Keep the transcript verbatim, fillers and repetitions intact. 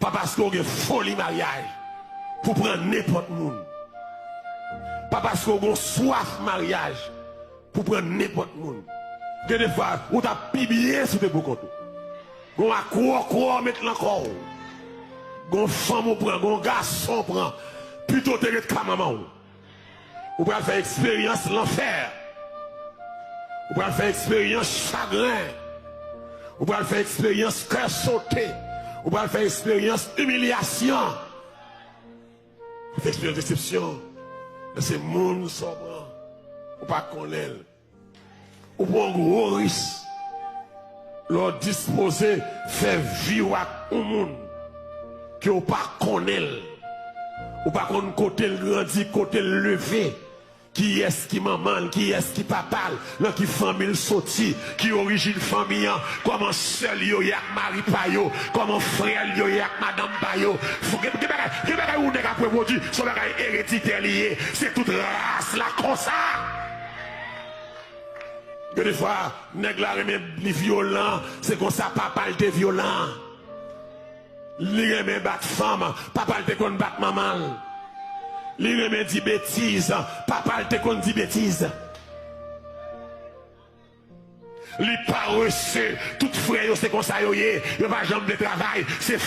Pa paske w gen foli maryaj pou pran nenpòt moun. Pa paske w gen swaf maryaj pou pran nenpòt moun. Gen de fwa, ou t ap pi byen si w te poukont ou. Gon akwòkwò w met nan kò w. Gon fanm ou pran, gon gason w pran. Pito w te ret ka manman w. Ou pral fè eksperyans lanfè. Ou pral fè eksperyans chagren. Ou pral fè eksperyans kè sote. Ou pral fè eksperyans imilyasyon. Ou fè eksperyans desepsyon. Men se moun sa w pran. Ou pa konnen l. Ou pran yon gwo risk lè w dispoze fè vi w ak yon moun ke w pa konnen l. Ou pa konn kote l grandi, kote l leve, kiyès ki manman l, kiyès ki papa l, nan ki fanmi l soti, ki orijin fanmi an, kòman sè l yo ye ak mari pa yo, kòman frè l yo ye ak madanm pa yo. Fò, gen, gen bagay, gen bagay yon nèg ap repwodui, se yon bagay ereditè li ye. Se tout ras la konsa. Gen de fwa, nèg la renmen li vyolan, se konsa papa l te vyolan. Li renmen bat fanm, papa l te konn bat manman l. Li renmen di betiz, papa l te konn di betiz. Li parese, tout frè yo se konsa yo ye, yo pa janm vle travay, se